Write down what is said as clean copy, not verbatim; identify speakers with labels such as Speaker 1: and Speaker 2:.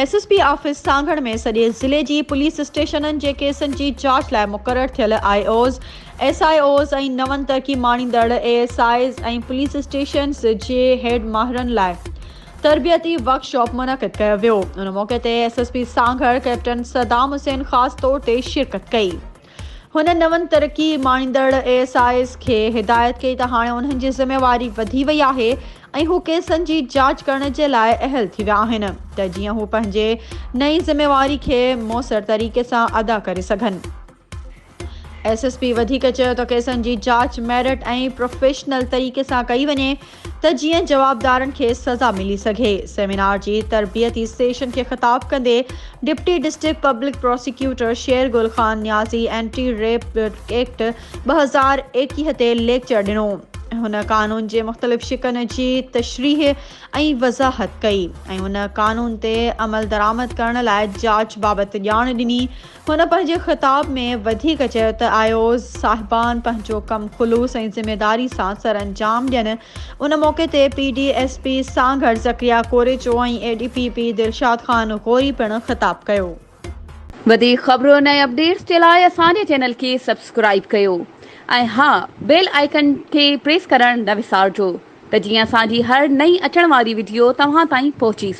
Speaker 1: S S P office Sanghar ۾ سڄي ضلعي جي پوليس اسٽيشنن جي ڪيسن جي جاچ لاء مقرر ٿيل I Os, S I Os ۽ نون ترقي ماڻيندڙ اي ايس Is ۽ police stations جي هيڊ ماهرن لاء تربيتي ورڪشاپ منعقد ڪيو ويو. ان موقعي تي S S P Sanghar captain Saddam Hussain خاص طور تي شرڪت ڪئي. هن نون ترقي ماڻيندڙ اي ايس Is کي هدايت ڪئي ته هاڻي انهن جي ذميواري وڌي وئي آهي ۽ هو ڪيسن جي جاچ ڪرڻ جي لاء اهل ٿي ويا آهن ته جيئن هو پنهنجي نئين ذميواري کي موثر طريقي سان ادا ڪري سگهن. ايس ايس پي وڌيڪ چيو ته ڪيسن جي جاچ ميرٽ ۽ پروفيشنل طريقي سان ڪئي وڃي ته جيئن جوابدارن کي سزا ملي سگهي. سيمينار جي تربيتي سيشن کي خطاب ڪندي deputy district public prosecutor Sher Gul Khan Niazi anti rape act 2021 تي ليڪچر ڏنو. هن قانون جي مختلف شقن جي تشريح ۽ وضاحت ڪئي ۽ ان قانون تي عملدرآمد ڪرڻ لاء جاچ بابت ڄاڻ ڏني. هن پنهنجي خطاب ۾ وڌيڪ چيو ته آء اوز صاحبان پنهنجو ڪم خلوص ۽ ذميواري سان سرانجام ڏين. ان موقعي تي P D S P Sanghar Zakariya Korejo ۽ A D P P Dilshad Khan Ghauri پڻ خطاب ڪيو.
Speaker 2: وڌيڪ خبرن ۽ اپڊيٽس جي لاء اسان جي چينل کي سبسڪرائيب ڪيو ۽ ها بيل آئيڪن کي پريس ڪرڻ نه وسارجو ته جيئن اسان جي هر نئين اچڻ واري وڊيو توهان تائين پهچي سگهي.